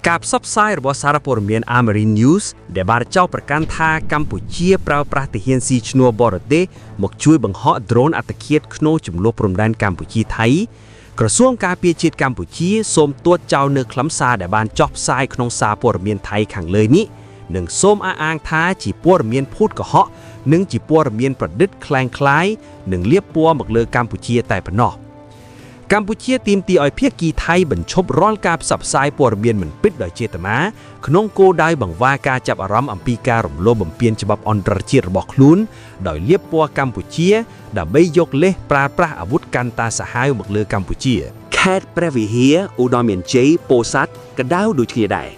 ការផ្សព្វផ្សាយរបស់សារព័ត៌មាន Amarin News ដែលបានចោទប្រកាន់ថាកម្ពុជាប្រើប្រាស់ទាហានស៊ីឈ្នួលបរទេសមកជួយបង្ហោះដ្រូនអត្តឃាតក្នុងចំនួនព្រំដែនកម្ពុជាថៃក្រសួងការពារជាតិកម្ពុជាសូមទាត់ចោលនៅខ្លឹមសារដែលបានចុះផ្សាយក្នុងសារព័ត៌មានថៃខាងលើនេះនិងសូមអះអាងថាជាព័ត៌មានភូតកុហកនិងជាព័ត៌មានប្រឌិតក្លែងក្លាយនិងលាបពណ៌មកលើកម្ពុជាតែប៉ុណ្ណោះ។ កម្ពុជាទាមទារឲ្យភាគីថៃបញ្ឈប់រាល់ការផ្សព្វផ្សាយព័ត៌មានមិនពិតដោយចេតនាក្នុងគោលដៅបង្វែរការចាប់អារម្មណ៍អំពីការរំលោភបំពានច្បាប់អន្តរជាតិរបស់ខ្លួនដោយលាបពណ៌កម្ពុជាដើម្បីយកលេសប្រើប្រាស់អាវុធកាន់តាសាហាវមកលើកម្ពុជា ខេត្តព្រះវិហារឧត្តរមានជ័យពោធិ៍សាត់កដៅដូចគ្នាដែរ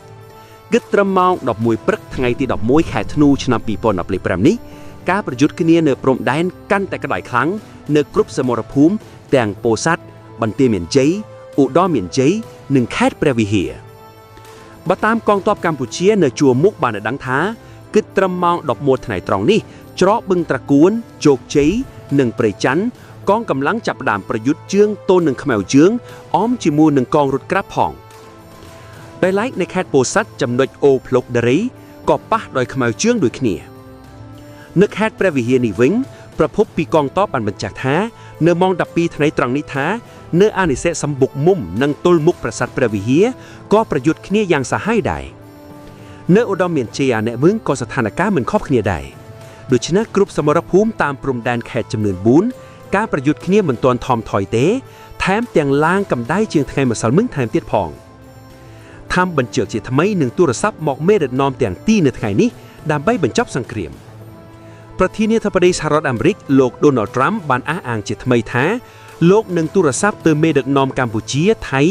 គិតត្រឹមម៉ោង11ព្រឹកថ្ងៃទី11ខែធ្នូឆ្នាំ2025នេះការប្រយុទ្ធគ្នានៅព្រំដែនកាន់តែក្តៅខ្លាំងនៅគ្រប់សមរភូមិទាំងពោធិ៍សាត់បន្ទាយមានជ័យឧត្តរមានជ័យនិងខេត្តព្រះវិហារបើតាមកងទ័ពកម្ពុជានៅជួរមុខបានឲ្យដឹងថាគិតត្រឹមម៉ោង11ថ្ងៃត្រង់នេះច្រកបឹងត្រកួនជោគជ័យនិងព្រៃច័ន្ទកងកម្លាំងចាប់ផ្ដើមប្រយុទ្ធជើងទល់នឹងខ្មៅជើងអមជាមួយនឹងកងរថក្រាបផងដោយឡែកនៅខេត្តពោធិ៍សាត់ចំណុចអូភ្លុកដារីក៏ប៉ះដោយខ្មៅជើងដូចគ្នានៅខេត្តព្រះវិហារនេះវិញប្រភពពីកងទ័ពបានបញ្ជាក់ថានៅម៉ោង12ថ្ងៃត្រង់នេះថានៅអានិសេសម្បុកមុំនិងទល់មុខប្រាសាទព្រះវិហារក៏ប្រយុទ្ធគ្នាយ៉ាងសាហាវដែរនៅឧត្តមមានជ័យអាអ្នកវឹងក៏ស្ថានភាពមិនខុសគ្នាដែរដូច្នេះគ្រប់សមរភូមិតាមព្រំដែនខេត្តចំនួន4ការប្រយុទ្ធគ្នាមិនទាន់ថមថយទេថែមទាំងឡើងកម្ដៅជាងថ្ងៃម្សិលមិញថែមទៀតផង ធ្វើបញ្ជាជាថ្មីនឹងទូរស័ព្ទមកមេដឹកនាំទាំងទីនៅថ្ងៃនេះដើម្បីបញ្ចប់សង្គ្រាមប្រធានាធិបតីសហរដ្ឋអាមេរិកលោកដូណាល់ត្រាំបានអះអាងជាថ្មីថាលោកនឹងទូរស័ព្ទទៅមេដឹកនាំកម្ពុជាថៃ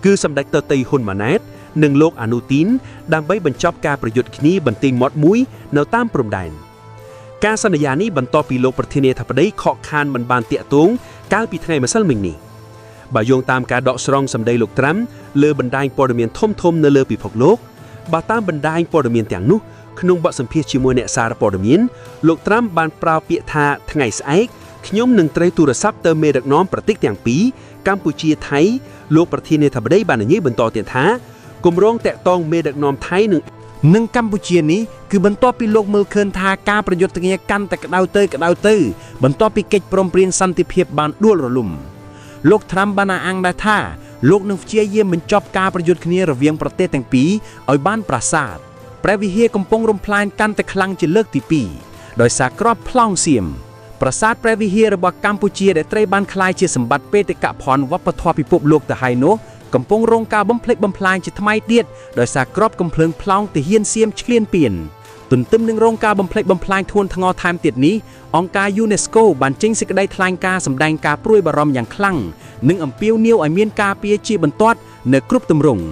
គឺសម្ដេចតតីហ៊ុនម៉ាណែតនិងលោកអានុទីនដើម្បីបញ្ចប់ការប្រយុទ្ធគ្នាបន្ទាញមាត់មួយនៅតាមព្រំដែនការសន្យានេះបន្ទាប់ពីលោកប្រធានាធិបតីខកខានមិនបានតាក់ទងកាលពីថ្ងៃម្សិលមិញនេះ បើយោងតាមការដកស្រង់សម្ដីលោកត្រាំលើបណ្ដាញព័ត៌មានធំៗនៅលើពិភពលោកបើតាមបណ្ដាញព័ត៌មានទាំងនោះក្នុងបទសម្ភាសន៍ជាមួយអ្នកសារព័ត៌មានលោកត្រាំបានប្រើពាក្យថាថ្ងៃស្អែកខ្ញុំនឹងត្រូវទូរស័ព្ទទៅមេដឹកនាំប្រទេសទាំងពីរកម្ពុជាថៃលោកប្រធានាធិបតីបាននិយាយបន្តទៀតថាគម្រោងតាក់ទងមេដឹកនាំថៃនឹង និងកម្ពុជានេះគឺបន្ទាប់ពីលោកមើលឃើញថាការប្រយុទ្ធគ្នាកាន់តែក្តៅទៅក្តៅទៅបន្ទាប់ពីកិច្ចព្រមព្រៀងសន្តិភាពបានដួលរលំលោកត្រាំបានអះអាងដែរថាលោកនឹងព្យាយាមបញ្ចប់ការប្រយុទ្ធគ្នារវាងប្រទេសទាំងពីរឲ្យបានប្រសើរព្រះវិហារកំពុងរំផ្លាញកាន់តែខ្លាំងជាលើកទី2ដោយសារក្របប្លង់សៀមប្រាសាទព្រះវិហាររបស់កម្ពុជាដែលត្រូវបានក្លាយជាសម្បត្តិបេតិកភណ្ឌវប្បធម៌ពិភពលោកទៅហើយនោះកំពុងរងការបំផ្លិចបំផ្លាញជាថ្មីទៀតដោយសារក្របកំភ្លើងប្លង់ទាហានសៀមឈ្លានពានទន្ទឹមនឹងរងការបំផ្លិចបំផ្លាញធ្ងន់ធ្ងរថែមទៀតនេះអង្គការ UNESCO បានចេញសេចក្តីថ្លែងការណ៍សម្ដែងការព្រួយបារម្ភយ៉ាងខ្លាំងនិងអំពាវនាវឲ្យមានការពារជាបន្ទាន់នៅគ្រប់ទម្រង់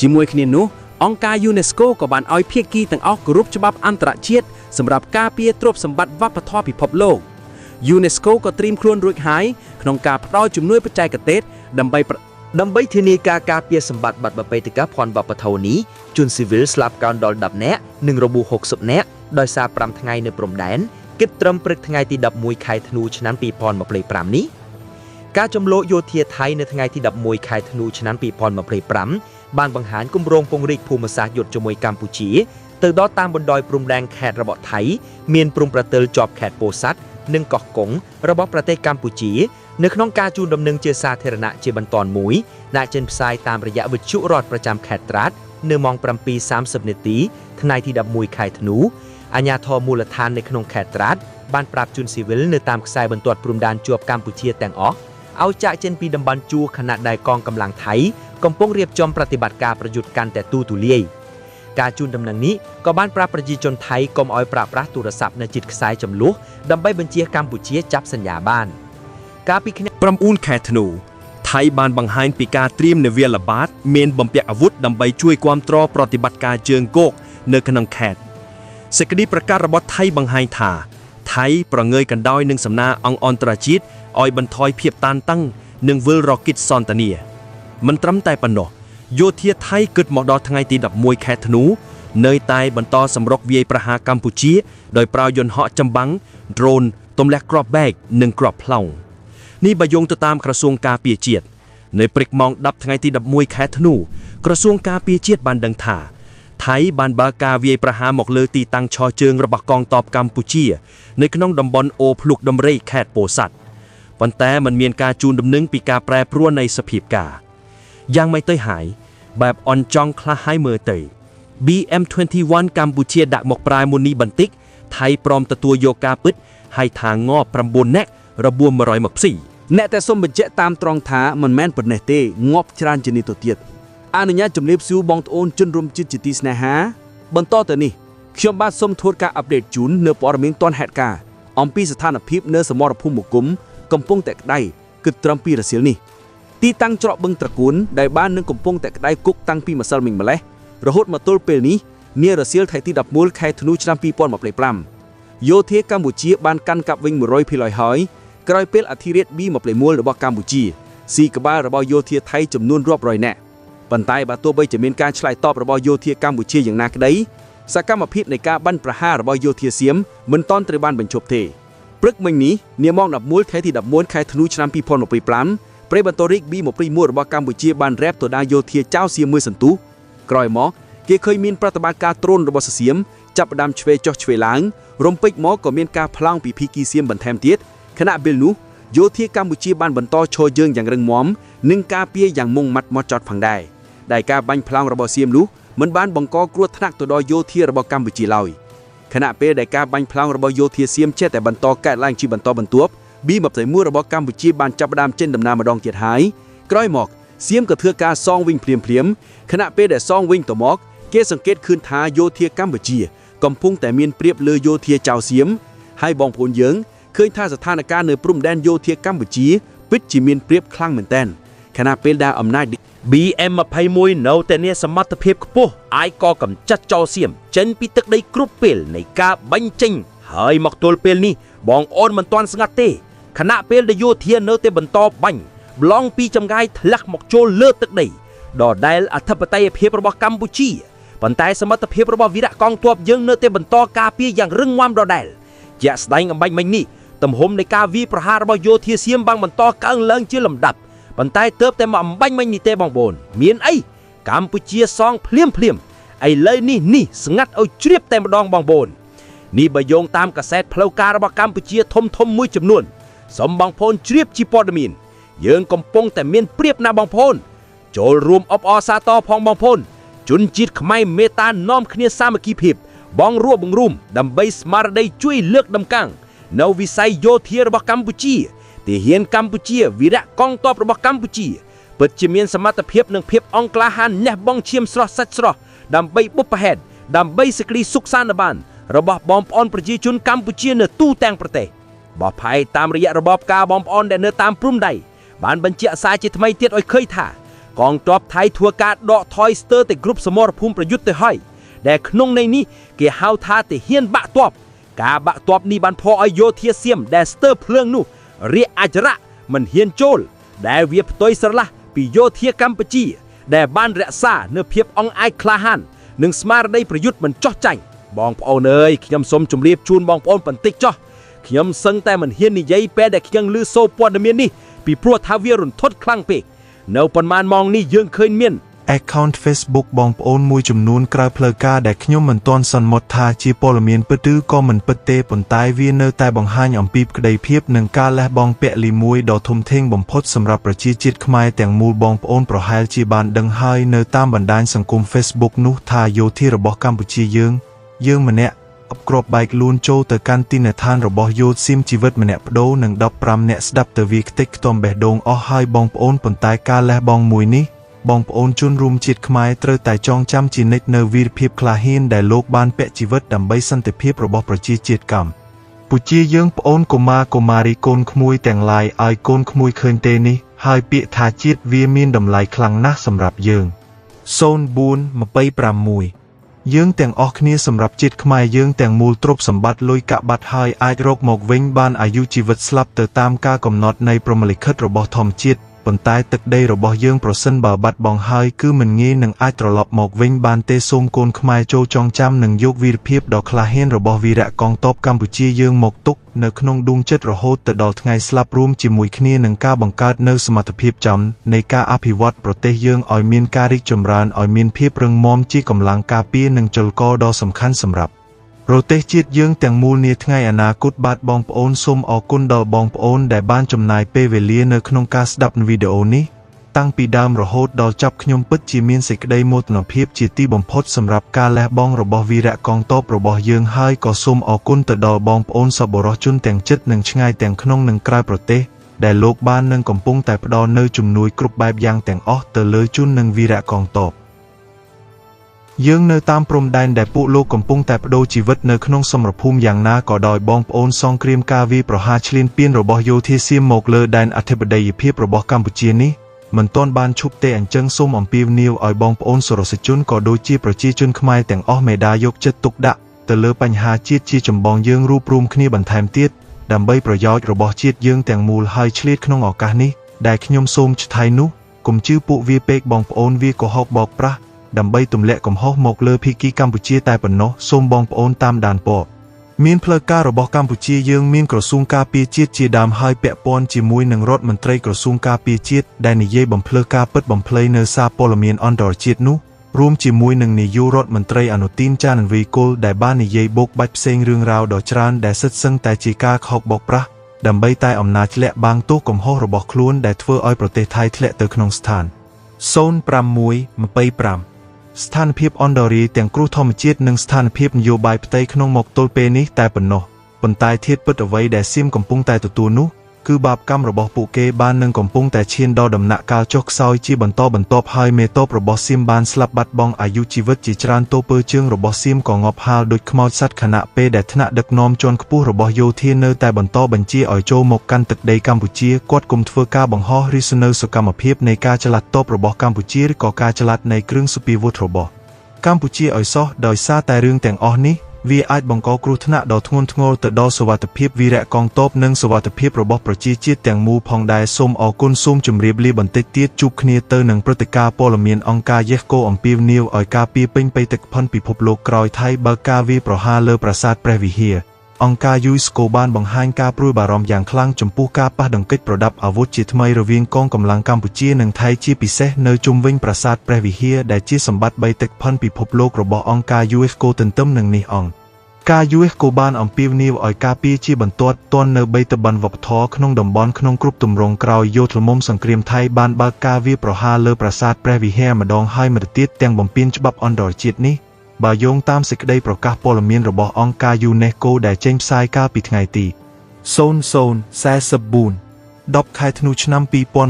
ជាមួយគ្នានោះអង្គការ UNESCO ក៏បានឲ្យភាគីទាំងអស់គោរពច្បាប់អន្តរជាតិសម្រាប់ការពារទ្រព្យសម្បត្តិវប្បធម៌ពិភពលោក UNESCO ក៏ត្រៀមខ្លួនរួចហើយក្នុងការផ្ដល់ជំនួយបច្ចេកទេសដើម្បីប្រ ដើម្បីធានាការការពារសម្បត្តិបាត់បេតិកភណ្ឌវប្បធម៌នេះជនស៊ីវិលស្លាប់កើនដល់10នាក់និងរបួស60នាក់ដោយសារ5ថ្ងៃនៅព្រំដែនគិតត្រឹមព្រឹកថ្ងៃទី11ខែធ្នូឆ្នាំ2025នេះការចំលោកយោធាថៃនៅថ្ងៃទី11ខែធ្នូឆ្នាំ2025បានបង្ហាញគម្រោងពង្រីកភូមិសាស្ត្រយុទ្ធជាមួយកម្ពុជាទៅដល់តាមបណ្ដោយព្រំដែនខេត្តរបស់ថៃមានព្រំប្រទល់ជាប់ខេត្តពោធិ៍សាត់និងកោះកុងរបស់ប្រទេសកម្ពុជានៅក្នុងការជូនដំណឹងជាសាធារណៈជាបន្ទាន់មួយដែលចេញផ្សាយតាមរយៈវិទ្យុរដ្ឋប្រចាំខេត្តត្រាតនៅម៉ោង7:30នាទីថ្ងៃទី11ខែធ្នូអាជ្ញាធរមូលដ្ឋាននៅក្នុងខេត្តត្រាតបានប្រាប់ជនស៊ីវិលនៅតាមខ្សែបន្ទាត់ព្រំដែនជាប់កម្ពុជាទាំងអស់ឲ្យចាកចេញពីតំបន់ជួរខណៈដែលកងកម្លាំងថៃកំពុងរៀបចំប្រតិបត្តិការប្រយុទ្ធកាន់តែទូទូលាយការជូនដំណឹងនេះក៏បានប្រាប់ប្រជាជនថៃកុំឲ្យប្រើប្រាស់ទូរស័ព្ទនៅជិតខ្សែចំនួនដើម្បីបញ្ជាកម្ពុជាចាប់សញ្ញាបាន កាលពីថ្ងៃ 9ខែធ្នូថៃបានបង្ហាញពីការត្រៀមនាវាល្បាតមានបំពាក់អាវុធដើម្បីជួយគាំទ្រប្រតិបត្តិការជើងគោកនៅក្នុងខេត្តសេចក្តីប្រកាសរបស់ថៃបង្ហាញថា ថៃប្រងើយកណ្ដោយនឹងសំណើអង្គអន្តរជាតិឲ្យបន្ថយភាពតានតឹងនិងវិលរកកិច្ចសន្ទនាមិនត្រឹមតែប៉ុណ្ណោះយោធាថៃគិតមកដល់ថ្ងៃទី11ខែធ្នូនៅតែបន្តសម្រុកវាយប្រហារកម្ពុជាដោយប្រើយន្តហោះចម្បាំងដ្រូនទម្លាក់គ្រាប់បែកនិងគ្រាប់ប្លង់ នេះបើយោងទៅតាមក្រសួងការពារជាតិនៅព្រឹកម៉ោង10ថ្ងៃទី11ខែធ្នូ ក្រសួងការពារជាតិបានដឹងថា ថៃបានបើកការវាយប្រហារមកលើទីតាំងឈរជើងរបស់កងទ័ពកម្ពុជា នៅក្នុងតំបន់អូភ្លុកដំរីខេត្តពោធិ៍សាត់ប៉ុន្តែมันមានការជូនដំណឹងពីការប្រែប្រួលនៃសភាពការណ៍យ៉ាងម៉េចទៅហើយបែបអន់ចង់ខ្លះហើយមើលទៅ BM21 កម្ពុជាដាក់មកប្រាយមុននេះបន្តិចថៃព្រមទទួលយកការពិតហើយថាង9នាក់របួស124 អ្នកតែសូមបញ្ជាក់តាមត្រង់ថាមិនមែនប៉ុណ្ណេះទេងាប់ច្រើនជាងនេះទៅទៀតអនុញ្ញាតជំរាបសួរបងប្អូនជនរួមជាតិជាទីស្នេហាបន្តទៅនេះខ្ញុំបាទសូមធ្វើការអាប់ដេតជូននៅព័ត៌មានទាន់ហេតុការណ៍អំពីស្ថានភាពនៅសមរភូមិមង្គមកំពុងតែក្តៅគិតត្រឹមពីរសៀលនេះទីតាំងច្រកបឹងត្រកួនដែលបាននឹងកំពុងតែក្តៅគុកតាំងពីម្សិលមិញម្លេះរហូតមកទល់ពេលនេះនារសៀលថ្ងៃទី11ខែធ្នូឆ្នាំ2025យោធាកម្ពុជាបានកាន់កាប់វិញ100%ហើយ ក្រោយពេលអធិរាជ B21 របស់កម្ពុជាស៊ីក្បាលរបស់យោធាថៃចំនួនរាប់រយនាក់ប៉ុន្តែបើទោះបីជាមានការឆ្លើយតបរបស់យោធាកម្ពុជាយ៉ាងណាក្តីសកម្មភាពនៃការបាញ់ប្រហាររបស់យោធាសៀមមិនទាន់ត្រូវបានបញ្ឈប់ទេព្រឹកមិញនេះនាម៉ោង11ថ្ងៃទី11ខែធ្នូឆ្នាំ2025ប្រេបន្ទរិក B21 របស់កម្ពុជាបានរែបទៅដល់យោធាចៅសៀមមួយសន្ទុះក្រោយមកគេឃើញមានប្រតិបត្តិការដ្រូនរបស់សៀមចាប់ផ្ដើមឆ្វេចុះឆ្វេឡើងរំពេចមកក៏មានការប្លង់ពីភីគីសៀមបន្ថែមទៀតខណៈពេលនោះ យោធាកម្ពុជាបានបន្តឈរជើងយ៉ាងរឹងមាំនិងការពារយ៉ាងមុងម៉ាត់ម៉ត់ចត់ផងដែរដែលការបាញ់ប្លង់របស់សៀមនោះមិនបានបង្កគ្រោះថ្នាក់ទៅដល់យោធារបស់កម្ពុជាឡើយខណៈពេលដែលការបាញ់ប្លង់របស់យោធាសៀមចេះតែបន្តកើតឡើងជាបន្តបន្ទាប់ B21 របស់កម្ពុជាបានចាប់ផ្ដើមចេញដំណើរម្ដងទៀតហើយក្រោយមកសៀមក៏ធ្វើការសងវិញភ្លាមៗខណៈពេលដែលសងវិញទៅមកគេសង្កេតឃើញថាយោធាកម្ពុជា កំពុងតែមានប្រៀបលើយោធាចៅសៀមហើយបងប្អូនយើង ឃើញថាស្ថានភាពនៅព្រំដែនយោធាកម្ពុជាពិតជាមានប្រៀបខ្លាំងមែនទែនខណៈពេលដែលអំណាច BM21 នៅតែមានសមត្ថភាពខ្ពស់អាចក៏កម្ចាត់ចោលសៀមចេញពីទឹកដីគ្រប់ពេលនៃការបាញ់ចេញហើយមកទល់ពេលនេះបងអូនមិនទាន់ស្ងាត់ទេខណៈពេលដែលយោធានៅតែបន្តបាញ់ប្លង់ពីចម្ងាយធ្លាក់មកចូលលើទឹកដីដដែលអធិបតេយ្យភាពរបស់កម្ពុជាប៉ុន្តែសមត្ថភាពរបស់វីរៈកងទ័ពយើងនៅតែបន្តការពារយ៉ាងរឹងមាំដដែលជាក់ស្ដែងអំបញ្ញមិញនេះទំហំនៃការវាយប្រហាររបស់យោធាសៀមបានបន្តកើនឡើងជាលំដាប់ ប៉ុន្តែទើបតែមកអំបញ្ញមិញនេះទេបងប្អូនមានអីកម្ពុជាសងភ្លាមភ្លាមឥឡូវនេះនេះស្ងាត់ឲ្យជ្រាបតែម្ដងបងប្អូននេះបើយោងតាមកាសែតផ្លូវការរបស់កម្ពុជាធំធំមួយចំនួនសូមបងប្អូនជ្រាបជាព័ត៌មានយើងកំពុងតែមានប្រៀបណាស់បងប្អូនចូលរួមអបអរសាទរផងបងប្អូនជនជាតិខ្មែរមេត្តានាំគ្នាសាមគ្គីភាពបងរួមបង្រួមដើម្បីស្មារតីជួយលើកដំកាំងនៅវិស័យយោធារបស់កម្ពុជា ទាហានកម្ពុជាវីរៈកងទ័ពរបស់កម្ពុជាពិតជាមានសមត្ថភាពនិងភាពអង្ក្លាហានលះបង់ឈាមស្រស់សាច់ស្រស់ដើម្បីបុព្វហេតុដើម្បីសេចក្តីសុខសាន្តបានរបស់បងប្អូនប្រជាជនកម្ពុជានៅទូទាំងប្រទេសបោះផាយតាមរយៈរបបការបងប្អូនដែលនៅតាមព្រំដីបានបញ្ជាក់សារជាថ្មីទៀតឲ្យឃើញថាកងទ័ពថៃធ្វើការដកថយស្ទើរតែគ្រប់សមរភូមិប្រយុទ្ធទៅហើយដែលក្នុងន័យនេះគេហៅថាទាហានបាក់ទ័ពការបាក់ទ័ពនេះបានផកឲ្យយោធាសៀមដែលស្ទើរភ្លើងនោះ រាកអចរៈមិនហ៊ានចូល ដែលវាផ្ទុយស្រឡះពីយោធាកម្ពុជា ដែលបានរក្សានៅភាពអង្អាចក្លាហាននិងស្មារតីប្រយុទ្ធមិនចោះចាញ់បងប្អូនអើយខ្ញុំសូមជម្រាបជូនបងប្អូនបន្តិចចោះខ្ញុំសឹងតែមិនហ៊ាននិយាយពេលដែលខ្ញុំឮសូរព័ត៌មាននេះពីព្រោះថាវារន្ធត់ខ្លាំងពេកនៅប៉ុន្មានម៉ោងនេះយើងឃើញមាន Account Facebook បងប្អូនមួយចំនួនក្រៅផ្លូវការដែលខ្ញុំមិនទាន់សន្មត់ថាជាព័ត៌មានពិតឬក៏មិនពិតទេប៉ុន្តែវានៅតែបង្ហាញអំពីក្តីភាពនិងការលះបង់ពលីមួយដ៏ធំធេងបំផុតសម្រាប់ប្រជាជាតិខ្មែរទាំងមូលបងប្អូនប្រហែលជាបានដឹងហើយនៅតាមបណ្ដាញសង្គម Facebook នោះថាយោធារបស់កម្ពុជាយើងយើងម្នាក់អបក្របបែកលួនចូលទៅកាន់ទីនដ្ឋានរបស់យោធស៊ីមជីវិតម្នាក់បដូរនឹង15នាក់ស្ដាប់ទៅវាខ្ទេចខ្ទាំបេះដូងអស់ហើយបងប្អូនប៉ុន្តែការលះបង់មួយនេះ បងប្អូនជនរួមជាតិខ្មែរត្រូវតែចងចាំជានិច្ចនៅវីរភាពក្លាហានដែលលោកបានពាក់ជីវិតដើម្បីសន្តិភាពរបស់ប្រជាជាតិកម្ពុជាយើងប្អូនកុមារកុមារីកូនក្មួយទាំងឡាយឲ្យកូនក្មួយឃើញទេនេះហើយពាក្យថាជាតិវាមានតម្លៃខ្លាំងណាស់សម្រាប់យើង0426យើងទាំងអស់គ្នាសម្រាប់ជាតិខ្មែរយើងទាំងមូលទ្រព្យសម្បត្តិលុយកាក់បាត់ហើយអាចរកមកវិញបានអាយុជីវិតស្លាប់ទៅតាមការកំណត់នៃព្រហ្មលិខិតរបស់ធម្មជាតិ ប៉ុន្តែទឹកដីរបស់យើងប្រសិនបើបាត់បង់ហើយគឺមិនងាយនឹងអាចត្រឡប់មកវិញបានទេសូមកូនខ្មែរចូលចងចាំនិងយកវីរភាពដ៏ក្លាហានរបស់វីរៈកងទ័ពកម្ពុជាយើងមកទុកនៅក្នុងដួងចិត្តរហូតទៅដល់ថ្ងៃស្លាប់រួមជាមួយគ្នានឹងការបង្កើតនូវសមត្ថភាពចំនៃការអភិវឌ្ឍប្រទេសយើងឲ្យមានការរីកចម្រើនឲ្យមានភាពរឹងមាំជាកម្លាំងការពារនិងចលករដ៏សំខាន់សម្រាប់ ប្រទេសជាតិយើងទាំងមូលនាថ្ងៃអនាគតបាទបងប្អូនសូមអរគុណដល់បងប្អូនដែលបានចំណាយពេលវេលានៅក្នុងការស្ដាប់វីដេអូនេះតាំងពីដើមរហូតដល់ចប់ខ្ញុំពិតជាមានសេចក្តីមោទនភាពជាទីបំផុតសម្រាប់ការលះបង់របស់វីរៈកងទ័ពរបស់យើងហើយក៏សូមអរគុណទៅដល់បងប្អូនសប្បុរសជនទាំងជិតនិងឆ្ងាយទាំងក្នុងនិងក្រៅប្រទេសដែលលោកបាននឹងកំពុងតែផ្ដល់នូវជំនួយគ្រប់បែបយ៉ាងទាំងអស់ទៅលើជននិងវីរៈកងទ័ព យើងនៅតាមព្រំដែនដែលពួកលោកកំពុងតែប្ដូរជីវិតនៅក្នុងសមរភូមិយ៉ាងណាក៏ដោយបងប្អូនសង្គ្រាមការវាយប្រហារឈ្លានពានរបស់យោធាសៀមមកលើដែនអធិបតីភាពរបស់កម្ពុជានេះមិនទាន់បានឈប់ទេអញ្ចឹងសូមអំពាវនាវឲ្យបងប្អូនសរសជនក៏ដូចជាប្រជាជនខ្មែរទាំងអស់មេដាយកចិត្តទុកដាក់ទៅលើបញ្ហាជាតិជាចម្បងយើងរួបរួមគ្នាបន្ថែមទៀតដើម្បីប្រយោជន៍របស់ជាតិយើងទាំងមូលហើយឆ្លៀតក្នុងឱកាសនេះដែលខ្ញុំសូមឆ្ថៃនោះកុំជឿពួកវាពេកបងប្អូនវាកុហកបោកប្រាស់ ដើម្បីទម្លាក់កំហុសមកលើភាគីកម្ពុជាតែប៉ុណ្ណោះសូមបងប្អូនតាមដានព័ត៌មានផ្លូវការរបស់កម្ពុជាយើងមានក្រសួងការពារជាតិជាដើមហើយពាក់ព័ន្ធជាមួយនឹងរដ្ឋមន្ត្រីក្រសួងការពារជាតិដែលនិយាយបំភ្លើការពិតបំភ្លៃនៅសារព័ត៌មានអន្តរជាតិនោះរួមជាមួយនឹងនាយករដ្ឋមន្ត្រីអនុទីនចានវីគុលដែលបាននិយាយបោកបាច់ផ្សេងរឿងរ៉ាវដ៏ច្រើនដែលសិតសឹងតែជាការខកបោកប្រាស់ដើម្បីតែអំណាចលាក់បាំងទោសកំហុសរបស់ខ្លួនដែលធ្វើឲ្យប្រទេសថៃធ្លាក់ទៅក្នុងស្ថាន06125 ស្ថានភាពអន្តរាយទាំងគ្រោះធម្មជាតិនិងស្ថានភាពនយោបាយផ្ទៃក្នុងមកទល់ពេលនេះតែប៉ុណ្ណោះប៉ុន្តែធាតុពិតអ្វីដែលសៀមកំពុងតែទទួលនោះគឺបាបកម្មរបស់ពួកគេបាននឹងកំពុងតែឈានដល់ដំណាក់កាលចុះខ្សោយជាបន្តបន្ទាប់ហើយមេតបរបស់សៀមបានស្លាប់បាត់បង់អាយុជីវិតជាច្រើនទោពើជើងរបស់សៀមក៏ងាប់ហាលដូចខ្មោចសត្វខណៈពេលដែលថ្នាក់ដឹកនាំជាន់ខ្ពស់របស់យោធានៅតែបន្តបញ្ជាឲ្យចូលមកកាន់ទឹកដីកម្ពុជាគាត់គុំធ្វើការបង្ហោះឬស្នើសកម្មភាពនៃការចល័តទ័ពរបស់កម្ពុជាឬក៏ការចល័តនៃគ្រឿងសព្វាវុធរបស់កម្ពុជាឲ្យសោះដោយសារតែរឿងទាំងអស់នេះវាអាចបង្កគ្រោះថ្នាក់ដ៏ធ្ងន់ធ្ងរទៅដល់សុវត្ថិភាពវីរៈកងទ័ពនិងសុវត្ថិភាពរបស់ប្រជាជាតិទាំងមូលផងដែរសូមអរគុណសូមជម្រាបលាបន្តិចទៀតជួបគ្នាទៅនឹងព្រឹត្តិការណ៍ព័ត៌មានអង្គការយេសកូអំពាវនាវឲ្យការពារពេញបេតិកភណ្ឌពិភពលោកក្រោយថៃបើកការវាយប្រហារលើប្រាសាទព្រះវិហារអង្គការយូស្កូបានបង្ហាញការព្រួយបារម្ភយ៉ាងខ្លាំងចំពោះការប៉ះទង្គិចប្រដាប់អាវុធជាថ្មីរវាងកងកម្លាំងកម្ពុជានិងថៃជាពិសេសនៅជុំវិញប្រាសាទព្រះវិហារដែលជាសម្បត្តិបេតិកភណ្ឌពិភពលោករបស់អង្គការ UNESCO ទន្ទឹមនឹងនេះអង្គការ UNESCO បានអំពាវនាវឲ្យការពារជាបន្ទាន់ទាន់នៅបេតិកភណ្ឌវប្បធម៌ក្នុងតំបន់ក្នុងគ្រប់ទម្រង់ក្រោយយោធមុំសង្គ្រាមថៃបានបើកការវាយប្រហារលើប្រាសាទព្រះវិហារម្ដងហើយម្ដងទៀតទាំងបំពានច្បាប់អន្តរជាតិនេះបើយោងតាមសេចក្តីប្រកាសព័ត៌មានរបស់អង្គការ UNESCO ដែលចេញផ្សាយកាលពីថ្ងៃទី0044 10ខែធ្នូឆ្នាំ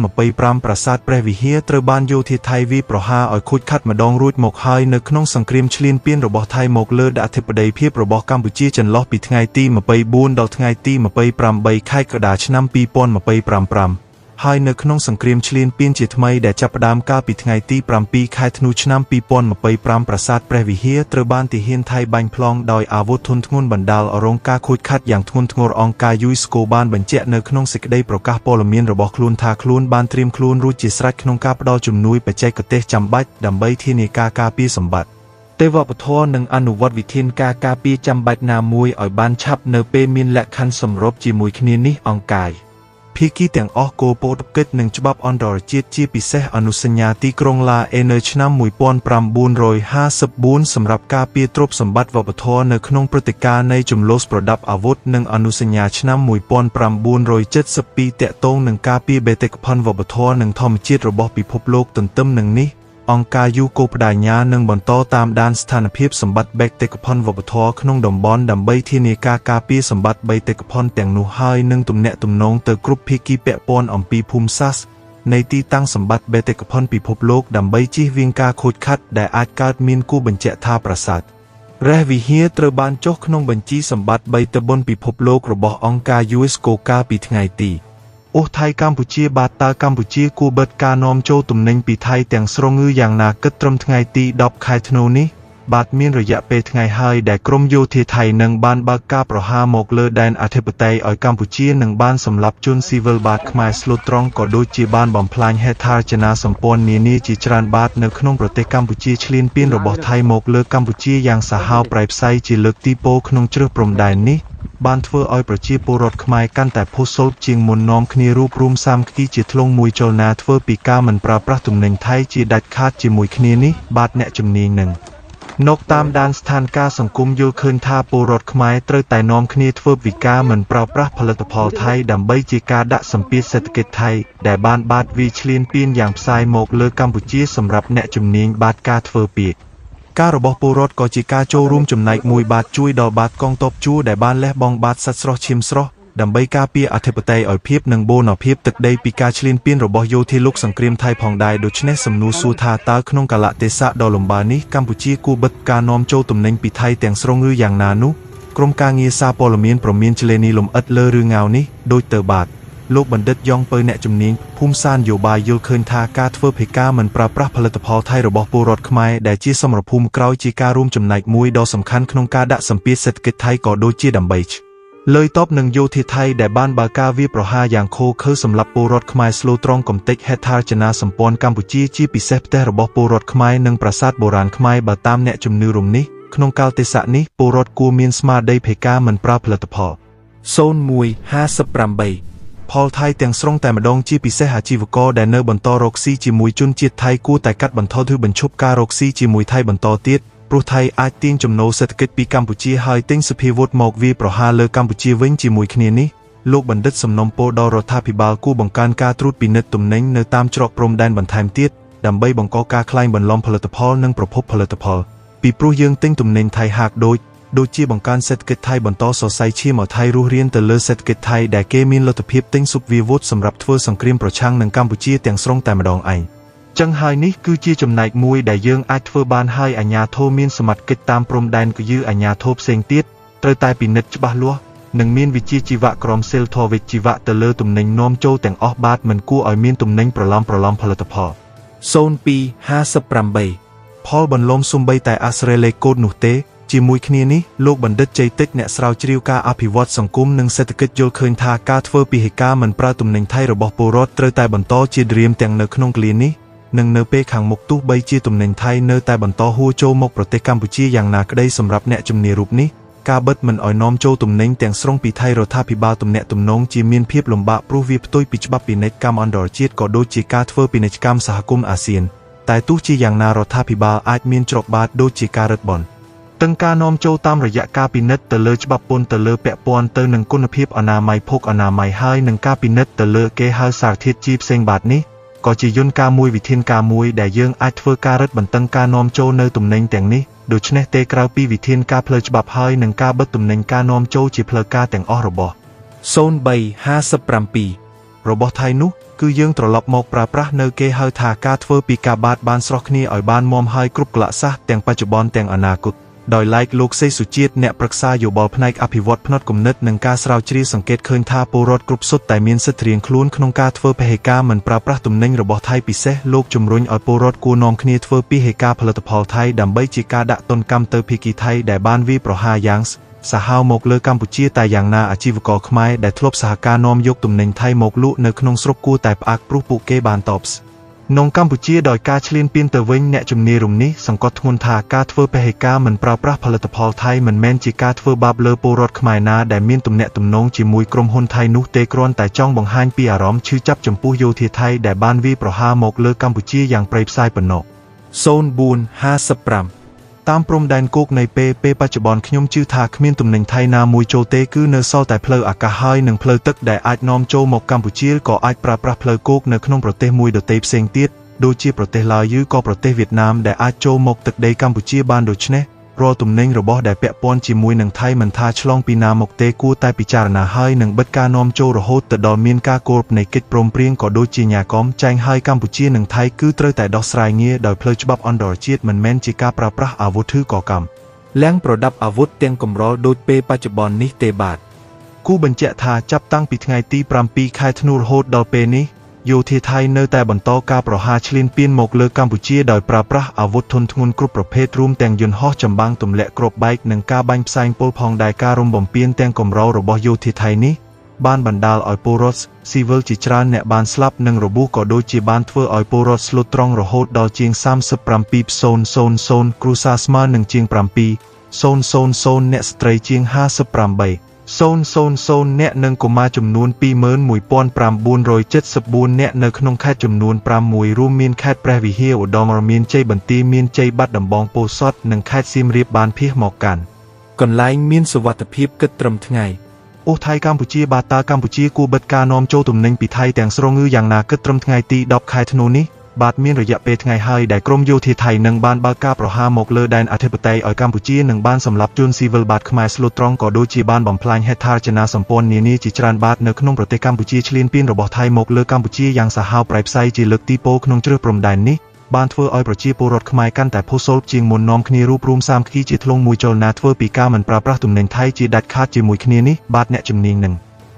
2025ប្រាសាទព្រះវិហារត្រូវបានយោធាថៃវាយប្រហារឲ្យខូចខាត់ម្ដងរួចមកហើយនៅក្នុងសង្គ្រាមឈ្លានពានរបស់ថៃមកលើអធិបតីភាពរបស់កម្ពុជាចន្លោះពីថ្ងៃទី24ដល់ថ្ងៃទី28ខែកក្កដាឆ្នាំ2025ហើយនៅក្នុងសង្គ្រាមឈ្លានពានជាថ្មីដែលចាប់ផ្ដើមកាលពីថ្ងៃទី7ខែធ្នូឆ្នាំ2025ប្រាសាទព្រះវិហារត្រូវបានទាហានថៃបាញ់ប្លង់ដោយអាវុធធុនធ្ងន់បណ្ដាលឲ្យរងការខូចខាតយ៉ាងធ្ងន់ធ្ងរអង្គការ UNESCO បានបញ្ជាក់នៅក្នុងសេចក្តីប្រកាសព័ត៌មានរបស់ខ្លួនថាខ្លួនបានត្រៀមខ្លួនរួចជាស្រេចក្នុងការផ្ដល់ជំនួយបច្ចេកទេសចាំបាច់ដើម្បីធានាការការពារសម្បត្តិទេវប្បធម៌និងអនុវត្តវិធានការការពារចាំបាច់ណាមួយឲ្យបានឆាប់នៅពេលមានលក្ខខណ្ឌសម្របជាមួយគ្នានេះអង្គការភាគីទាំងអស់គោពោតកិច្ចនឹងច្បាប់អន្តរជាតិជាពិសេសអនុសញ្ញាទីក្រុងឡាអេនៅឆ្នាំ1954សម្រាប់ការពារទ្រព្យសម្បត្តិវប្បធម៌នៅក្នុងព្រឹត្តិការណ៍នៃជម្លោះប្រដាប់អាវុធនិងអនុសញ្ញាឆ្នាំ1972ទាក់ទងនឹងការពារបេតិកភណ្ឌវប្បធម៌និងធម្មជាតិរបស់ពិភពលោកទន្ទឹមនឹងនេះអង្គការយូកូបដិញ្ញានឹងបន្តតាមដានស្ថានភាពសម្បត្តិបេតិកភណ្ឌវប្បធម៌ក្នុងតំបន់ដើម្បីធានាការការពារសម្បត្តិបេតិកភណ្ឌទាំងនោះហើយនឹងទំនាក់ទំនងទៅគ្រប់ភាគីពាក់ព័ន្ធអំពីភូមិសាស្ត្រនៃទីតាំងសម្បត្តិបេតិកភណ្ឌពិភពលោកដើម្បីជៀសវាងការខូចខាតដែលអាចកើតមានគួរបញ្ជាក់ថាប្រាសាទព្រះវិហារត្រូវបានចុះក្នុងបញ្ជីសម្បត្តិបេតិកភណ្ឌពិភពលោករបស់អង្គការ UNESCO កាលពីថ្ងៃទីអូសថៃកម្ពុជាបាទតើកម្ពុជាគួរបិទការនាំចូលទំនិញពីថៃទាំងស្រុងឬយ៉ាងណាគិតត្រឹមថ្ងៃទី10ខែធ្នូនេះ បាទមានរយៈពេលថ្ងៃហើយដែលក្រមយោធាថៃនឹងបានបើកការប្រហារមកលើដែនអធិបតេយ្យឲ្យកម្ពុជានឹងបានសម្លាប់ជនស៊ីវិលបាទខ្មែរស្លូតត្រង់ក៏ដូចជាបានបំផ្លាញហេដ្ឋារចនាសម្ព័ន្ធនានាជាច្រើនបាទនៅក្នុងប្រទេសកម្ពុជាឈ្លានពានរបស់ថៃមកលើកម្ពុជាយ៉ាងសាហាវប្រៃផ្សៃជាលើកទីពោក្នុងជ្រើសព្រំដែននេះបានធ្វើឲ្យប្រជាពលរដ្ឋខ្មែរកាន់តែភ័យសូលជាងមុននាំគ្នារួបរួមសាមគ្គីជាធ្លុងមួយចលនាធ្វើពីការមិនប្រើប្រាស់ទំនិញថៃជាដាច់ខាតជាមួយគ្នានេះបាទអ្នកជំនាញនឹង នៅតាមដានស្ថានភាពសង្គមយល់ឃើញថាពលរដ្ឋខ្មែរត្រូវតែនាំគ្នាធ្វើវិការមិនប្រើប្រាស់ផលិតផលថៃដើម្បីជាការដាក់សម្ពាធសេដ្ឋកិច្ចថៃដែលបានបាតវាយឈ្លានពានយ៉ាងផ្សាយមកលើកម្ពុជាសម្រាប់អ្នកជំនាញបាតការធ្វើពាក្យការរបស់ពលរដ្ឋក៏ជាការចូលរួមចំណែកមួយបាទជួយដល់បាតកងទ័ពជួរដែលបានលះបង់បាតសាច់ស្រស់ឈាមស្រស់ដើម្បីការពារអធិបតេយ្យឲ្យភាពនិងបូរណភាពទឹកដីពីការឈ្លានពានរបស់យោធាលោកសង្គ្រាមថៃផងដែរដូច្នេះសំណួរសួរថាតើក្នុងកាលៈទេសៈដ៏លំបាកនេះកម្ពុជាគួរបិទការនាំចូលទំនិញពីថៃទាំងស្រុងឬយ៉ាងណានោះក្រុមការងារសារព័ត៌មានប្រមានឆ្លេនីលំអិតលើរឿងង៉ាវនេះដូចទៅបាទលោកបណ្ឌិតយ៉ងពៅអ្នកជំនាញភូមិសាស្ត្រនយោបាយយល់ឃើញថាការធ្វើភេការមិនប្រើប្រាស់ផលិតផលថៃរបស់ពលរដ្ឋខ្មែរដែលជាសមរភូមិក្រោយជាការរួមចំណែកមួយដ៏សំខាន់ក្នុងការដាក់សម្ពាធសេដ្ឋកិច្ចថៃក៏ដូចជាដើម្បីលើយតបនឹងយោធាថៃដែលបានបើកការវាយប្រហារយ៉ាងឃោរឃៅសម្រាប់ពលរដ្ឋខ្មែរស្លូតត្រង់កំទេចហេដ្ឋារចនាសម្ព័ន្ធកម្ពុជាជាពិសេសផ្ទះរបស់ពលរដ្ឋខ្មែរនិងប្រាសាទបុរាណខ្មែរបើតាមអ្នកជំនឿរំនេះក្នុងកាលទេសៈនេះពលរដ្ឋគួរមានស្មារតីភេការមិនប្រើផលិតផល0158ផលថៃទាំងស្រុងតែម្ដងជាពិសេសអាជីវករដែលនៅបន្តរកស៊ីជាមួយជនជាតិថៃគួរតែកាត់បន្ថយឬបញ្ឈប់ការរកស៊ីជាមួយថៃបន្តទៀតព្រោះថៃអាចទាញចំណូលសេដ្ឋកិច្ចពីកម្ពុជាហើយទិញសភាវុធមកវាយប្រហារលើកម្ពុជាវិញជាមួយគ្នានេះលោកបណ្ឌិតសំណុំពរដល់រដ្ឋាភិបាលគួរបង្កើនការត្រួតពិនិត្យទំនិញនៅតាមច្រកព្រំដែនបន្ថែមទៀតដើម្បីបង្កការក្លែងបន្លំផលិតផលនិងប្រភពផលិតផលពីព្រោះយើងទិញទំនិញថៃហាក់ដូចជាបង្កើនសេដ្ឋកិច្ចថៃបន្តសរសៃឈាមឲ្យថៃរស់រានទៅលើសេដ្ឋកិច្ចថៃដែលគេមានលទ្ធភាពទិញស៊ុបវាវុធសម្រាប់ធ្វើសង្គ្រាមប្រឆាំងនឹងកម្ពុជាទាំងស្រុងតែម្ដងឯងចឹងហើយនេះគឺជាចំណែកមួយដែលយើងអាចធ្វើបានហើយអាជ្ញាធរមានសមត្ថកិច្ចតាមព្រំដែនគឺអាជ្ញាធរផ្សេងទៀតត្រូវតែពិនិត្យច្បាស់លាស់និងមានវិជ្ជាជីវៈក្រមសីលធម៌វិជ្ជាជីវៈទៅលើទំនិញនាំចូលទាំងអស់បាទមិនគួរឲ្យមានទំនិញប្រឡំប្រឡំផលិតផល0258ផលបន្លំសំបីតែអាស្រ័យលេខកូដនោះទេជាមួយគ្នានេះលោកបណ្ឌិតជ័យតិចអ្នកស្រាវជ្រាវការអភិវឌ្ឍសង្គមនិងសេដ្ឋកិច្ចយល់ឃើញថាការធ្វើពិហិការមិនប្រើទំនិញថៃរបស់ពលរដ្ឋត្រូវតែបន្តជាឌ្រៀមទាំងនៅក្នុងក្លៀននេះនិងនៅពេលខាងមុខទោះបីជាទំនិញថៃនៅតែបន្តហួរចូលមកប្រទេសកម្ពុជាយ៉ាងណាក្តីសម្រាប់អ្នកជំនាញរូបនេះការបិទមិនឲ្យនាំចូលទំនិញទាំងស្រុងពីថៃរដ្ឋាភិបាលទំនាក់ទំនងជាមានភាពលំបាកព្រោះវាផ្ទុយពីច្បាប់ពាណិជ្ជកម្មអន្តរជាតិក៏ដូចជាការធ្វើពាណិជ្ជកម្មសហគមន៍អាស៊ានតែទោះជាយ៉ាងណារដ្ឋាភិបាលអាចមានច្រកបាតដូចជាការរឹតបន្តឹងទាំងការនាំចូលតាមរយៈការពិនិត្យទៅលើច្បាប់ពន្ធទៅលើពាក់ព័ន្ធទៅនឹងគុណភាពអនាម័យភោគអនាម័យហើយនិងការពិនិត្យទៅលើគេហៅសារធាតុជីផ្សេងបាតនេះក៏ជាយន្តការមួយវិធានការមួយដែលយើងអាចធ្វើការរឹតបន្តឹងការនាំចូលនៅទំនិញទាំងនេះដូច្នេះទេក្រៅពីវិធានការផ្លូវច្បាប់ហើយនិងការបិទទំនិញការនាំចូលជាផ្លូវការទាំងអស់របស់0357របស់ថៃនោះគឺយើងត្រឡប់មកប្រើប្រាស់នៅគេហៅថាការធ្វើពីការបាតបានស្រស់គ្នាឲ្យបានមាំហើយគ្រប់កលៈសះទាំងបច្ចុប្បន្នទាំងអនាគតដោយឡែកលោកសេសុជាតិអ្នកប្រឹក្សាយោបល់ផ្នែកអភិវឌ្ឍផ្នត់គំនិតនិងការស្រាវជ្រាវសង្កេតឃើញថាពលរដ្ឋគ្រប់សុទ្ធតែមានសិទ្ធិរៀងខ្លួនក្នុងការធ្វើពហិការមិនប្រើប្រាស់ទំនិញរបស់ថៃពិសេសលោកជំរុញឲ្យពលរដ្ឋគួរនាំគ្នាធ្វើពិហិការផលិតផលថៃដើម្បីជាការដាក់ទណ្ឌកម្មទៅភាគីថៃដែលបានវាយប្រហារយ៉ាងសាហាវមកលើកម្ពុជាតែយ៉ាងណាអាជីវករខ្មែរដែលធ្លាប់សហការនាំយកទំនិញថៃមកលក់នៅក្នុងស្រុកគួរតែផ្អាកព្រោះពួកគេបានតបក្នុងកម្ពុជាដោយការឈ្លានពានទៅវិញអ្នកជំនាញរំនេះសង្កត់ធ្ងន់ថាការធ្វើពហិការមិនប្រើប្រាស់ផលិតផលថៃមិនមែនជាការធ្វើបាបលើពលរដ្ឋខ្មែរណាដែលមានទំនាក់ទំនងជាមួយក្រុមហ៊ុនថៃនោះទេគ្រាន់តែចង់បង្ហាញពីអារម្មណ៍ឈឺចាប់ចំពោះយោធាថៃដែលបានវាយប្រហារមកលើកម្ពុជាយ៉ាងព្រៃផ្សៃប៉ុណ្ណោះ0455តាមព្រំដែនគោកនៃពេលបច្ចុប្បន្នខ្ញុំជឿថាគ្មានទំនិញថៃណាមួយចូលទេគឺនៅសល់តែផ្លូវអាកាសហើយនិងផ្លូវទឹកដែលអាចនាំចូលមកកម្ពុជាក៏អាចប្រើប្រាស់ផ្លូវគោកនៅក្នុងប្រទេសមួយដទៃផ្សេងទៀតដូចជាប្រទេសឡាវឬក៏ប្រទេសវៀតណាមដែលអាចចូលមកទឹកដីកម្ពុជាបានដូច្នេះរាល់ទំនិញរបស់ដែលពាក់ព័ន្ធជាមួយនឹងថៃមិនថាឆ្លងពីណាមកទេគួរតែពិចារណាហើយនិងបិទការនាំចូលរហូតទៅដល់មានការគោរពនៃកិច្ចព្រមព្រៀងក៏ដូចជាញ៉ាកមចែងហើយកម្ពុជានិងថៃគឺត្រូវតែដោះស្រាយងារដោយផ្លូវច្បាប់អន្តរជាតិមិនមែនជាការប្រើប្រាស់អាវុធឬក៏កម្មលាងប្រដាប់អាវុធទាំងកម្រោលដូចពេលបច្ចុប្បន្ននេះទេបាទគូបញ្ជាក់ថាចាប់តាំងពីថ្ងៃទី7ខែធ្នូរហូតដល់ពេលនេះ យោធាថៃនៅតែបន្តការប្រហារឈ្លានពានមកលើកម្ពុជាដោយប្រើប្រាស់អាវុធធន់ធ្ងន់គ្រប់ប្រភេទរួមទាំងយន្តហោះចម្បាំងទម្លាក់គ្រាប់បែកនិងការបាញ់ផ្សែងពុលផងដែរការរំបំពានទាំងកម្ររបស់យោធាថៃនេះបានបណ្ដាលឲ្យពលរដ្ឋស៊ីវិលជាច្រើនអ្នកបានស្លាប់និងរបួសក៏ដូចជាបានធ្វើឲ្យពលរដ្ឋស្លូតត្រង់រហូតដល់ជាង37,000គ្រួសារស្មើនឹងជាង7,000អ្នកស្ត្រីជាង58,000អ្នកនិងកុមារចំនួន21,974អ្នកនៅក្នុងខេត្តចំនួន6រួមមានខេត្តព្រះវិហារឧត្តរមានជ័យបន្ទាយមានជ័យបាត់ដំបងពោធិ៍សាត់និងខេត្តសៀមរាបបានភៀសមកកាន់កន្លែងមានសុវត្ថិភាពគិតត្រឹមថ្ងៃអូសថៃកម្ពុជាបាទតើកម្ពុជាគួរបិទការនាំចូលទំនិញពីថៃទាំងស្រុងឬយ៉ាងណាគិតត្រឹមថ្ងៃទី10ខែធ្នូនេះបាទមានរយៈពេលថ្ងៃហើយដែលក្រមយោធាថៃនឹងបានបើកការប្រហារមកលើដែនអធិបតេយ្យឲ្យកម្ពុជានឹងបានសម្លាប់ជនស៊ីវិលបាទខ្មែរស្លូតត្រង់ក៏ដូចជាបានបំផ្លាញហេដ្ឋារចនាសម្ព័ន្ធនានាជាច្រើនបាទនៅក្នុងប្រទេសកម្ពុជាឈ្លានពានរបស់ថៃមកលើកម្ពុជាយ៉ាងសាហាវប្រៃផ្សៃជាលើកទីពោក្នុងជ្រើសព្រំដែននេះបានធ្វើឲ្យប្រជាពលរដ្ឋខ្មែរកាន់តែផុសលជាងមុននាំគ្នារួបរួមសាមគ្គីជាធ្លុងមួយចលនាធ្វើពីការមិនប្រើប្រាស់ទំនិញថៃជាដាច់ខាតជាមួយគ្នានេះបាទអ្នកជំនាញនឹង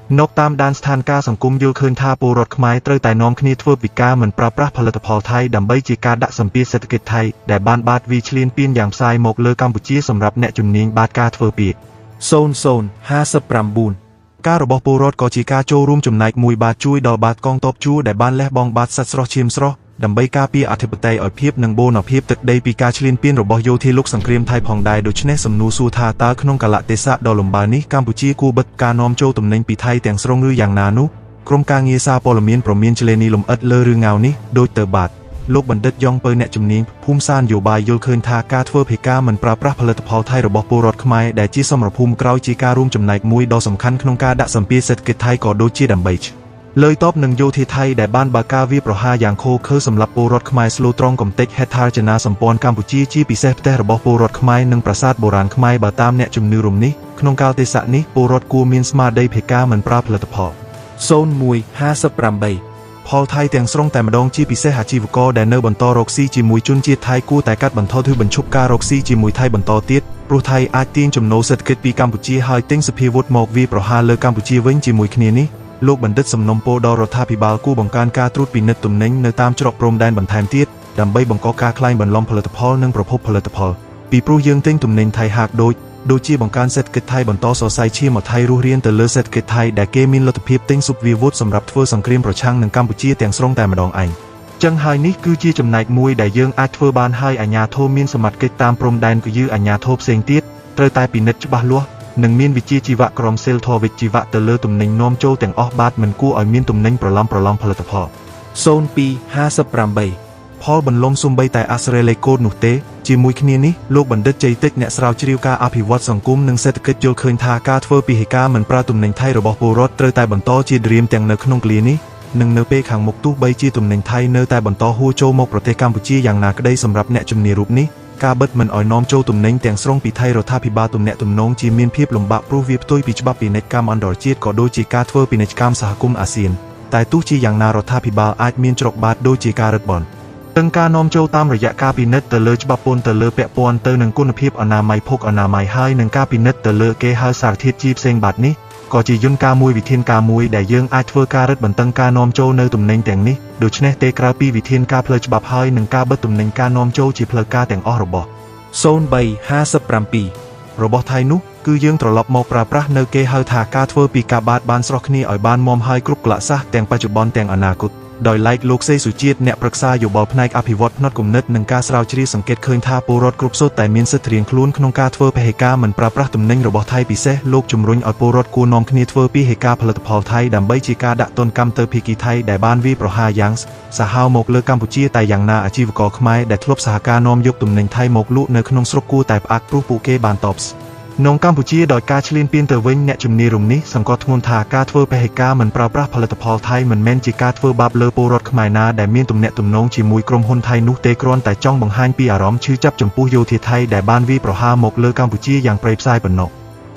នៅតាមដានស្ថានភាពសង្គមយល់ឃើញថាពលរដ្ឋខ្មែរត្រូវតែនាំគ្នាធ្វើពិការមិនប្រើប្រាស់ផលិតផលថៃដើម្បីជាការដាក់សម្ពាធសេដ្ឋកិច្ចថៃដែលបានបាតវាឈ្លានពានយ៉ាងផ្សាយមកលើកម្ពុជាសម្រាប់អ្នកជំនាញបាទការធ្វើពាក្យ0059ការរបស់ពលរដ្ឋក៏ជាការចូលរួមចំណែកមួយបាទជួយដល់បាទកងទ័ពជួរដែលបានលះបង់បាទសាច់ស្រស់ឈាមស្រស់ដើម្បីការពារអធិបតេយ្យឲ្យភាពនិងបូរណភាពទឹកដីពីការឈ្លានពានរបស់យោធាលោកសង្គ្រាមថៃផងដែរដូច្នេះសំណួរសួរថាតើក្នុងកាលៈទេសៈដ៏លំបាកនេះកម្ពុជាគួរបិទការនាំចូលទំនិញពីថៃទាំងស្រុងឬយ៉ាងណានោះក្រុមការងារសារព័ត៌មានប្រមានឆ្លេនីលំអិតលើរឿងង៉ាវនេះដូចទៅបាទលោកបណ្ឌិតយ៉ងពៅអ្នកជំនាញភូមិសាស្ត្រនយោបាយយល់ឃើញថាការធ្វើភេការមិនប្រើប្រាស់ផលិតផលថៃរបស់ពលរដ្ឋខ្មែរដែលជាសមរភូមិក្រោយជាការរួមចំណែកមួយដ៏សំខាន់ក្នុងការដាក់សម្ពាធសេដ្ឋកិច្ចថៃក៏ដូចជាដើម្បីលើយតបនឹងយោធាថៃដែលបានបើកការវាយប្រហារយ៉ាងឃោរឃៅសម្រាប់ពលរដ្ឋខ្មែរស្លូតត្រង់កំទេចហេដ្ឋារចនាសម្ព័ន្ធកម្ពុជាជាពិសេសផ្ទះរបស់ពលរដ្ឋខ្មែរនិងប្រាសាទបុរាណខ្មែរបើតាមអ្នកជំនឿរំនេះក្នុងកាលទេសៈនេះពលរដ្ឋគួរមានស្មារតីភេការមិនប្រើផលិតផល0158ផលថៃទាំងស្រុងតែម្ដងជាពិសេសអាជីវករដែលនៅបន្តរកស៊ីជាមួយជនជាតិថៃគួរតែកាត់បន្ថយឬបញ្ឈប់ការរកស៊ីជាមួយថៃបន្តទៀតព្រោះថៃអាចទាញចំណូលសេដ្ឋកិច្ចពីកម្ពុជាហើយទិញសភាវុធមកវាយប្រហារលើកម្ពុជាវិញជាមួយគ្នានេះលោកបណ្ឌិតសំណុំពរដល់រដ្ឋាភិបាលគួរបង្កើនការត្រួតពិនិត្យទំនិញនៅតាមច្រកព្រំដែនបន្ថែមទៀតដើម្បីបង្កការក្លែងបន្លំផលិតផលនិងប្រភពផលិតផលពីព្រោះយើងទិញទំនិញថៃហាក់ដូចជាបង្កើនសេដ្ឋកិច្ចថៃបន្តសរសៃឈាមឲ្យថៃរស់រានទៅលើសេដ្ឋកិច្ចថៃដែលគេមានលទ្ធភាពទិញស៊ុបវាវុធសម្រាប់ធ្វើសង្គ្រាមប្រឆាំងនឹងកម្ពុជាទាំងស្រុងតែម្ដងឯងចឹងហើយនេះគឺជាចំណែកមួយដែលយើងអាចធ្វើបានហើយអាជ្ញាធរមានសមត្ថកិច្ចតាមព្រំដែនគឺយឺអាជ្ញាធរផ្សេងទៀតត្រូវតែពិនិត្យច្បាស់លាស់និងមានវិជ្ជាជីវៈក្រមសីលធម៌វិជ្ជាជីវៈទៅលើទំនិញនាំចូលទាំងអស់បាទមិនគួរឲ្យមានទំនិញប្រឡំផលិតផល0258ផលបន្លំសំបីតែអក្សរលេខកូដនោះទេជាមួយគ្នានេះលោកបណ្ឌិតជ័យតិចអ្នកស្រាវជ្រាវការអភិវឌ្ឍសង្គមនិងសេដ្ឋកិច្ចយល់ឃើញថាការធ្វើពិហិការមិនប្រើទំនិញថៃរបស់ពលរដ្ឋត្រូវតែបន្តជាឌរៀមទាំងនៅក្នុងគ្រានេះនិងនៅពេលខាងមុខទោះបីជាទំនិញថៃនៅតែបន្តហួរចូលមកប្រទេសកម្ពុជាយ៉ាងណាក្តីសម្រាប់អ្នកជំនាញរូបនេះការបិទមិនឲ្យនាំចូលទំនិញទាំងស្រុងពីថៃរដ្ឋាភិបាលទំនាក់ទំនងជាមានភាពលំបាកព្រោះវាផ្ទុយពីច្បាប់ពាណិជ្ជកម្មអន្តរជាតិក៏ដូចជាការធ្វើពាណិជ្ជកម្មសហគមន៍អាស៊ានតែទោះជាយ៉ាងណារដ្ឋាភិបាលអាចមានច្រកបាតដូចជាការរឹតបន្តឹងការនាំចូលតាមរយៈការពិនិត្យទៅលើច្បាប់ពន្ធទៅលើពាក់ព័ន្ធទៅនឹងគុណភាពអនាម័យភោគអនាម័យហើយនឹងការពិនិត្យទៅលើគេហៅសារធាតុជីផ្សេងបាតនេះក៏ជាយន្តការមួយវិធានការមួយដែលយើងអាចធ្វើការរឹតបន្តឹងការនាំចូលនៅទំនិញទាំងនេះដូច្នេះទេក្រៅពីវិធានការផ្លូវច្បាប់ហើយនឹងការបិទទំនិញការនាំចូលជាផ្លូវការទាំងអស់របស់0357របស់ថៃនោះគឺយើងត្រឡប់មកប្រើប្រាស់នៅគេហៅថាការធ្វើពីការបាតបានស្រស់គ្នាឲ្យបានមាំហើយគ្រប់ក្លៈសាសទាំងបច្ចុប្បន្នទាំងអនាគតដោយឡែកលោកសេសុជាតិអ្នកប្រឹក្សាយោបល់ផ្នែកអភិវឌ្ឍផ្នត់គំនិតនិងការស្រាវជ្រាវសង្កេតឃើញថាពលរដ្ឋគ្រប់សុទ្ធតែមានសិទ្ធិរៀងខ្លួនក្នុងការធ្វើពហិការមិនប្រើប្រាស់ទំនិញរបស់ថៃពិសេសលោកជំរុញឲ្យពលរដ្ឋគួរនាំគ្នាធ្វើពិហិការផលិតផលថៃដើម្បីជាការដាក់ទណ្ឌកម្មទៅភាគីថៃដែលបានវាយប្រហារយ៉ាងសាហាវមកលើកម្ពុជាតែយ៉ាងណាអាជីវករខ្មែរដែលធ្លាប់សហការនាំយកទំនិញថៃមកលក់នៅក្នុងស្រុកគួរតែផ្អាកព្រោះពួកគេបានតបនងកម្ពុជាដោយការឈ្លានពានទៅវិញអ្នកជំនាញរំនេះសង្កត់ធ្ងន់ថាការធ្វើពហិការមិនប្រើប្រាស់ផលិតផលថៃមិនមែនជាការធ្វើបាបលើពលរដ្ឋខ្មែរណាដែលមានទំនាក់ទំនងជាមួយក្រុមហ៊ុនថៃនោះទេគ្រាន់តែចង់បង្ហាញពីអារម្មណ៍ឈឺចាប់ចំពោះយោធាថៃដែលបានវាយប្រហារមកលើកម្ពុជាយ៉ាងព្រៃផ្សៃប៉ុណ្ណោះ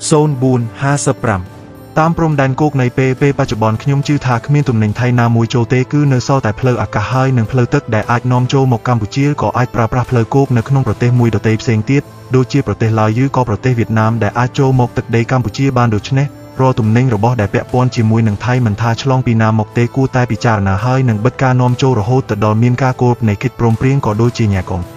0455តាមព្រំដែនគោកនៃពេលបច្ចុប្បន្នខ្ញុំជឿថាគ្មានទំនិញថៃណាមួយចូលទេគឺនៅសល់តែផ្លូវអាកាសហើយនិងផ្លូវទឹកដែលអាចនាំចូលមកកម្ពុជាក៏អាចប្រើប្រាស់ផ្លូវគោកនៅក្នុងប្រទេសមួយដទៃផ្សេងទៀតដូចជាប្រទេសឡាវឬក៏ប្រទេសវៀតណាមដែលអាចចូលមកទឹកដីកម្ពុជាបានដូច្នេះ រាល់ទំនិញរបស់ដែលពាក់ព័ន្ធជាមួយនឹងថៃមិនថាឆ្លងពីណាមកទេគួរតែពិចារណាហើយនឹងបិទការនាំចូលរហូតទៅដល់មានការគោរពនៃកិច្ចព្រមព្រៀងក៏ដូចជាញ៉ាកុង។